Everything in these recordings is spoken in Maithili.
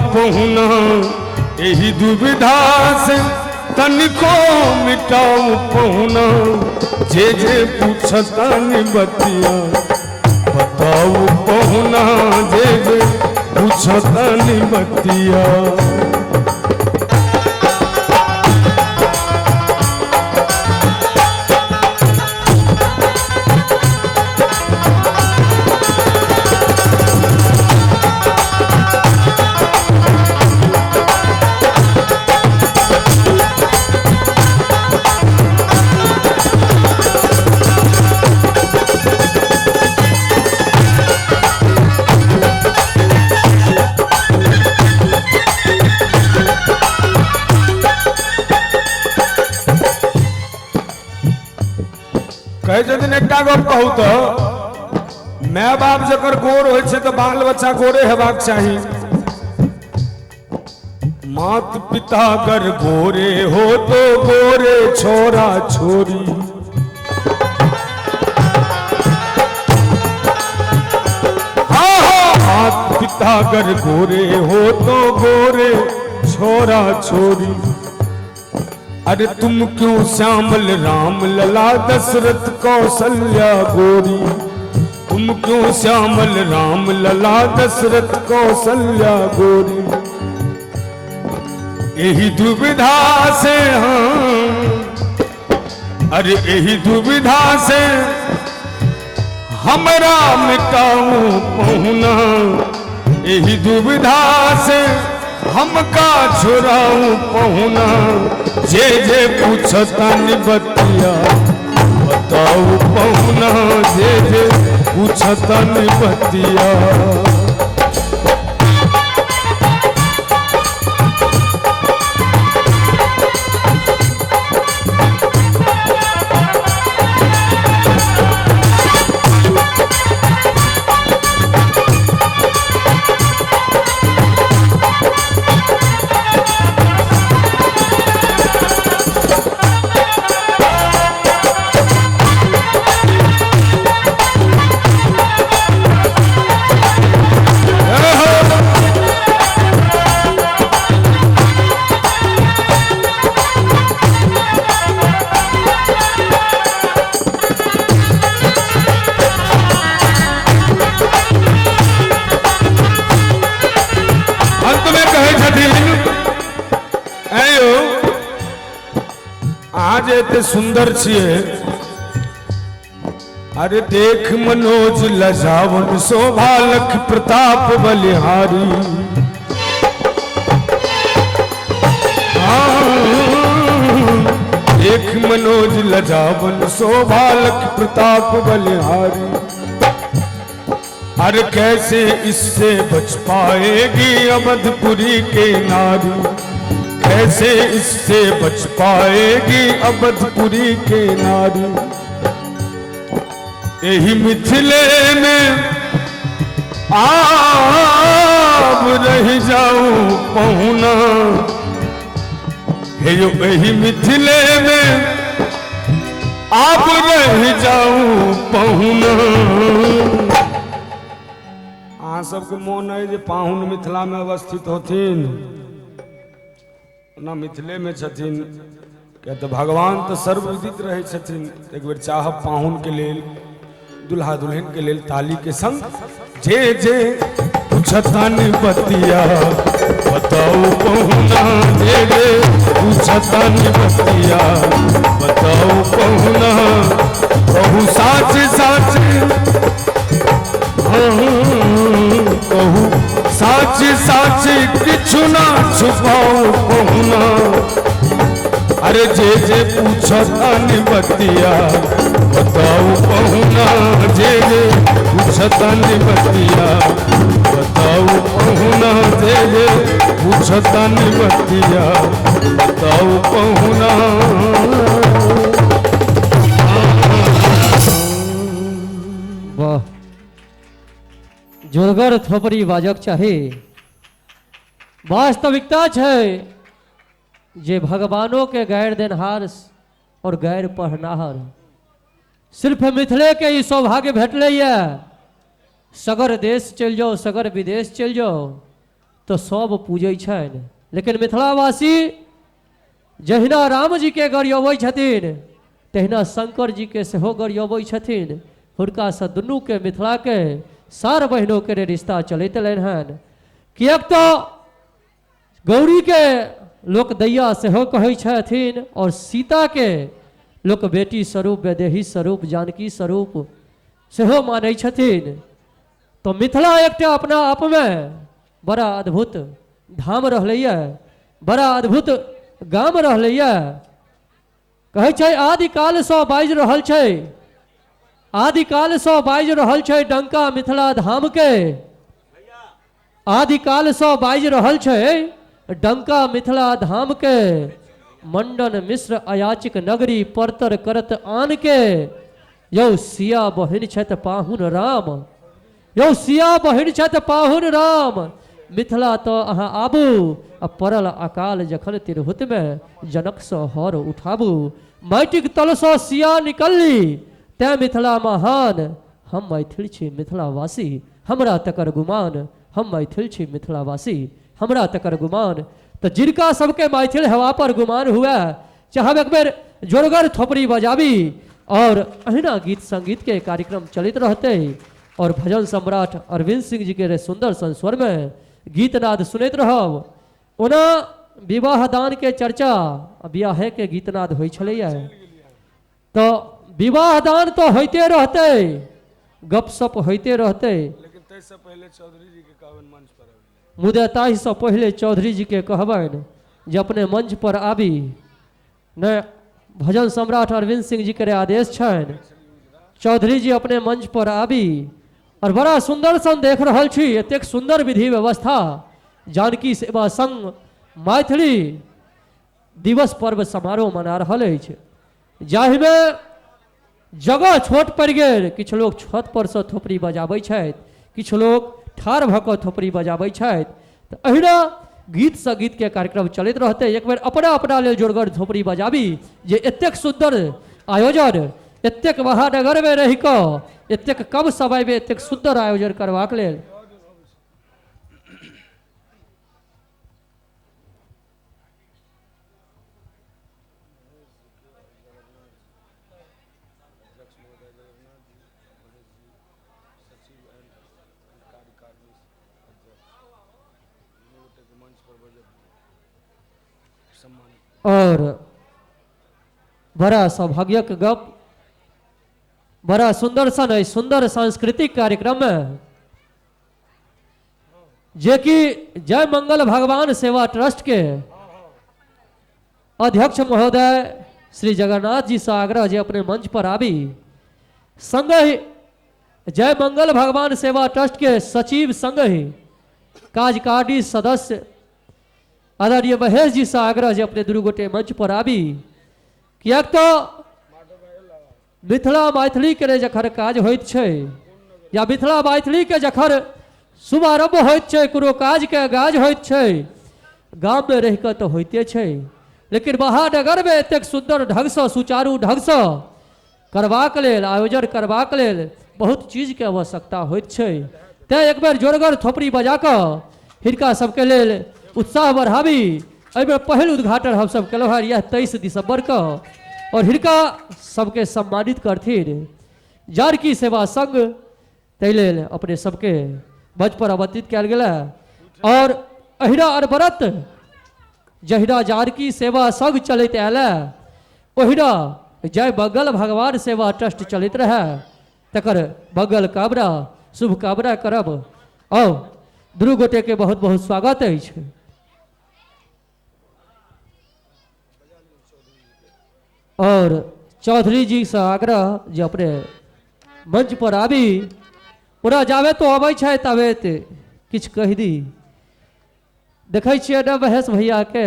पहुना, एही दुविधा से तनिको मिटाऊ पहुना, जे जे पूछतानी बतिया बताऊ पहुना, जे जे पूछतानी बतिया। कहै छथिन एकटा गप कहू तऽ my बाप जकर गोर होइ छै तऽ बाल बच्चा गोरे हेबाक चाही। मात पिता गर गोरे हो तो गोरे छोरा छोरी, मात पिता गर गोरे हो तो गोरे छोरा छोरी। अरे तुम क्यों श्यामल राम लला दशरथ कौशल्या गोरी, तुम क्यों श्यामल राम लला दशरथ कौशल्या गोरी। यही दुविधा से हम, अरे यही दुविधा से हमरा मिटाऊं पहुना, यही दुविधा से हमका छुड़ाऊं पहुना, जे जे पूछतानी बतिया बताऊ पहुना, जे जे पूछतानी बतिया। आज एते सुंदर छिए, अरे देख मनोज लजावन शोभा लख प्रताप बलिहारी, देख मनोज लजावन शोभा लख प्रताप बलिहारी। अरे कैसे इससे बच पाएगी अवधपुरी के नारी, कैसे इससे बच पाएगी अवधपुरी के नारी। यही मिथिले में आप रह जाऊं पहुना, हे यही मिथिले में आप रह जाऊं पहुना। अहाँ सबके मोन है जे पाहुन मिथिला में अवस्थित होथिन, ना मिथिले में छथिन, किया तऽ भगवान तऽ सर्वविदित रहै छथिन। एक बेर चाहब पाहुन के लेल, दुल्हा दुल्हन के लेल ताली के संग जे जे पूछतानी बतिया बताऊ पहुना, जे जे पूछतानी बतिया बताऊ पहुना। कहू साच साच, कहू साच साच किछु ना छुपाऊ पहुना। अरे जे जे पूछतानी बतिया बताऊ पहुना, जे जे पूछतानी बतिया बताऊ पहुना, जे जे पूछतानी बतिया बताऊ पहुना। वाह, जोरगर थोपड़ी बाजक चाही। वास्तविकता छै जे भगवानों के गैर देनहार और गैर पढ़नाहार सिर्फ मिथिले के ई सौभाग्य भेटलै ये। सगर देश चलि जाओ, सगर विदेश चलि जाओ, तऽ सब पूजै छनि, लेकिन मिथिलावासी जहिना राम जी के गरियबै छथिन तहिना शंकर जी के सेहो गरियबै छथिन। हुनकासँ दुनूके मिथिलाके सार बहिनोके रिश्ता चलैत एलनि हन। किएक तऽ गौरीके लोक दैया सेहो कहै छथिन और सीताके लोक बेटी स्वरूप, वैदेही स्वरूप, जानकी स्वरूप सेहो मानै छथिन। तऽ मिथिला एकटा अपना आपमे बड़ा अद्भुत धाम रहलैए, बड़ा अद्भुत गाम रहलैए। कहै छै आदिकालसँ बाजि रहल छै, आदिकालसँ बाजि रहल छै डंका मिथिला धामके, आदिकालसँ बाजि रहल छै डंका मिथिला धामके, मंडन मिश्र अयाचिक नगरी परतर करत आनके, यौ सिया बहिन छथि पाहुन राम, यौ सिया बहिन छथि पाहुन राम, मिथिला तऽ अहाँ आबू, आ पड़ल अकाल जखन तिरहुतमे जनकसँ हर उठाबू, माटिक तलसँ सिया निकलली तैँ मिथिला महान, हम मैथिल छी मिथिलावासी हमरा तकर गुमान, हम मैथिल छी मिथिलावासी हमरा तकर गुमान। तऽ जिनका सबके मैथिल हेवा पर गुमान हुए चाहब एक बेर जोरगर थोपड़ी बजाबी और अहिना गीत संगीत के कार्यक्रम चलैत रहतै और भजन सम्राट अरविंद सिंह जी के सुंदर संस्वर में गीतनाद सुनैत रहब। ओना विवाह दान के चर्चा बियाहे के गीतनाद होइ छलैया, तो विवाह दान तो होइते रहतै, गपशप होइते रहतै, लेकिन ताहिसँ पहिले चौधरी जी के कहबनि मंच पर आबि। मुदा ताहिसँ पहिले चौधरी जी के कहबनि जे अपने मंच पर आबी। ने भजन सम्राट अरविंद सिंह जी के आदेश छनि चौधरी जी अपने मंच पर आबी। और बड़ा सुंदर सन देख रहल छी, एतेक सुंदर विधि व्यवस्था जानकी सेवा संघ मैथिली दिवस पर्व समारोह मना रहल अछि, जाहिमे जगह छोट पड़ि गेल, किछु लोक छत परसँ थोपड़ी बजाबै छथि, किछु लोक ठाढ़ भऽ कऽ थोपड़ी बजाबै छथि। तऽ अहिना गीत सङ्गीतके कार्यक्रम चलैत रहतै। एक बेर अपना अपना लेल जोरगर थोपड़ी बजाबी जे एतेक सुन्दर आयोजन एतेक महानगरमे रहि कऽ एतेक कम समयमे एतेक सुन्दर आयोजन करबाक लेल। और बड़ा सौभाग्यक गप, बड़ा सुंदर सन एहि सुंदर सांस्कृतिक कार्यक्रम में जे कि जय मंगल भगवान सेवा ट्रस्ट के अध्यक्ष महोदय श्री जगन्नाथ जी से आग्रह जे अपने मंच पर आबी, संगहि जय मंगल भगवान सेवा ट्रस्ट के सचिव संगहि कार्यकारिणी सदस्य आदरणीय महेश जी से आग्रह जे अपने दुनू गोटे मंच पर आबी। किएक तो मिथिला मैथिली के जखन काज होइत छै या मिथिला मैथिली के जखन शुभारंभ होइत छै, कोनो काज के आगाज होइत छै, गाम में रहि कऽ तऽ होइते छै, लेकिन महानगर में एतेक सुन्दर ढंगसँ सुचारू ढंगसँ करबाक लेल, आयोजन करबाक लेल बहुत चीजके आवश्यकता होइत छै। तैँ एक बेर जोरगर थोपड़ी बजा कऽ हिनका सबके लेल उत्साह बढ़ाबी। एहिमे पहिल उद्घाटन हमसब केलहुँ हँ यह 23 दिसंबर के और हिनका सबके सम्मानित करथिन जानकी सेवा संघ, ताहि लेल अपने सबके मंच पर आमंत्रित कयल गेल है। और अहिना अनवरत जहिना जानकी सेवा संघ चलैत आयल है ओहिना जय मंगल भगवान सेवा ट्रस्ट चलैत रहै, तकर मंगल कामना शुभकामना करब। आउ दुनू गोटे के बहुत बहुत स्वागत अछि। और चौधरी जी से आग्रह जे अपने मंच पर आबी, ओना जाबे तो अबै छै ताबे किछु कहि दी। देखै छियै ने महेश भैया के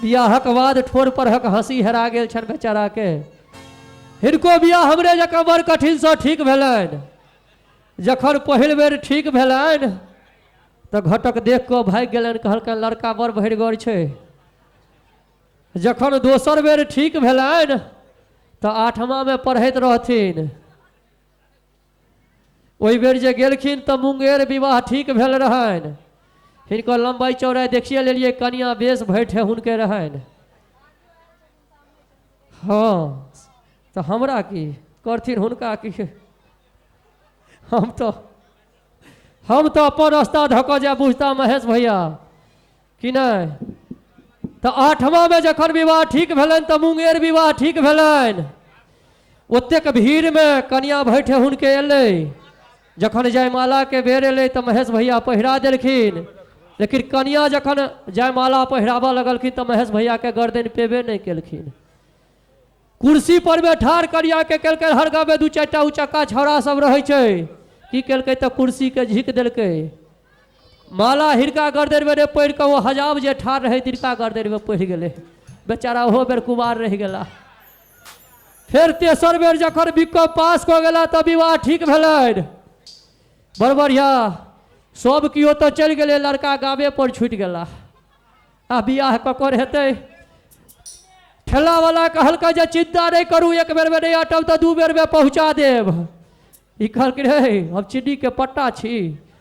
बियाहक बाद ठोर परहक हंसी हेरा गेल छनि बेचारा के। हिनको बियाह हमरे जकाँ बड़ कठिनसँ ठीक भेलनि। जखन पहिल बेर ठीक भेलनि तऽ घटक देख कऽ भागि गेलनि, कहलकनि लड़का बड़ भरिगर छै। जखन दोसर बेर ठीक भेलनि तऽ आठमामे पढ़ैत रहथिन। ओहि बेर जे गेलखिन तऽ मुंगेर विवाह ठीक भेल रहनि। हिनकर लम्बाइ चौड़ाइ देखिए लेलियै, कनिया बेस भैठ हुनके रहनि। हँ तऽ हमरा की करथिन, हुनका की, हम तऽ अपन रास्ता धऽ कऽ जाय बुझता महेश भैया कि नहि। तऽ आठवामे जखन विवाह ठीक भेलनि तऽ मुंगेर विवाह ठीक भेलनि। ओतेक भीड़मे कनिया भैठे हुनके एलै। जखन जयमालाके बेर एलै तऽ महेश भैया पहिरा देलखिन, लेकिन कनिया जखन जयमाला पहिराबऽ लगलखिन तऽ महेश भैयाके गर्दन पेबे नहि केलखिन। कुर्सी पर में ठाढ़ कनिया के केलकै, हर गाँवमे दू चारिटा उचक्का छौड़ा सब रहै छै, की केलकै तऽ कुर्सी के झिक देलकै। माला हिनका गर्दन में नहि पड़ि कऽ ओ हजाम जे ठाढ़ रहै तिनका गर्दन में पड़ि गेलै। बेचारा ओहो बेर कुमार रहि गेला। फेर तेसर बेर जखन बीकॉम पास कऽ गेला तऽ विवाह ठीक भेलनि। बड़ बढ़िया, सब केओ तऽ चलि गेलै, लड़का गामे पर छुटि गेला। आ बियाह ककर हेतै? ठेलावला कहलकै जे चिंता नहि करू, एक बेरमे नहि अटब तऽ 2 बेरमे पहुँचा देब। ई कहलकै हे हम चिन्नीके पट्टा छी,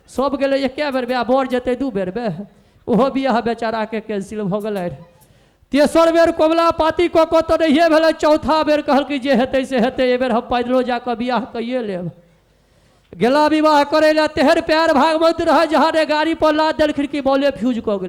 सब गेलै एके बेरमे आ बर जेतै 2 बेरमे। ओहो बियाह बेचाराके कैंसिल भऽ गेलै। तेसर बेर कबुला पाती कऽ कऽ तऽ नहिए भेलै। चौथा बेर कहलकै जे हेतै से हेतै, एहि बेर हम पैदलो जाकऽ बियाह कैये लेब। गेला विवाह करै लए, तेहन पैर भागवंत रहै जहाँ ने गाड़ी पर लाद देलखिन कि बॉले फ्यूज कऽ गेल।